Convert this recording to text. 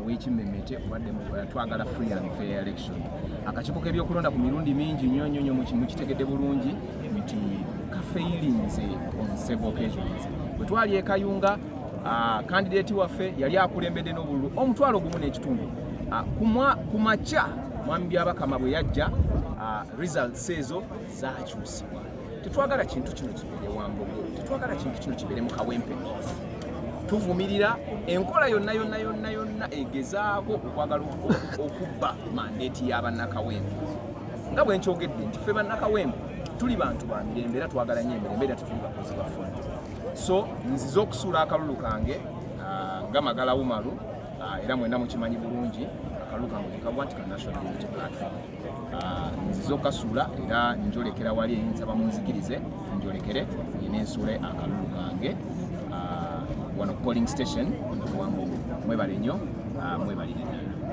Ow'ekimmemmete oba twagala free and fair election. Akakiiko k'ebyokulonda ku mirundi mingi nnyo nnyo nnyo mukitegedde bulungi nti kafailinze on several occasions. Bwe twali e Kayunga, candidate waffe yali akulembedde n'obululu 10,500. Ku makya Mwami Byabakama bwe yajja, results ezo zakyusibwa. Tetwagala kintu kino kibeere Wambogo, tetwagala kintu kino kibeere mu Kawempe North. Tuvumirira enkola yonna yonna yonna yonna egezaako okwagala okubba mandate y'abannakawempe. Nga bwe nkyogedde nti ffe bannakawempe tuli bantu ba mirembe era twagala nnyo emirembe era tetuli bakozi ba ffuna. So nzize okusuula akalulu kange nga Magala Umaru, era mwenna mukimanyi bulungi akalulu kange tekagwa nti ka National Unity Platform. Nzize okukasuula era njolekera wali eyinza bamunzikirize njolekere nina ensuule akalulu kange wano polling station Wambogo. Mwebale nnyo, mwebalire ddala.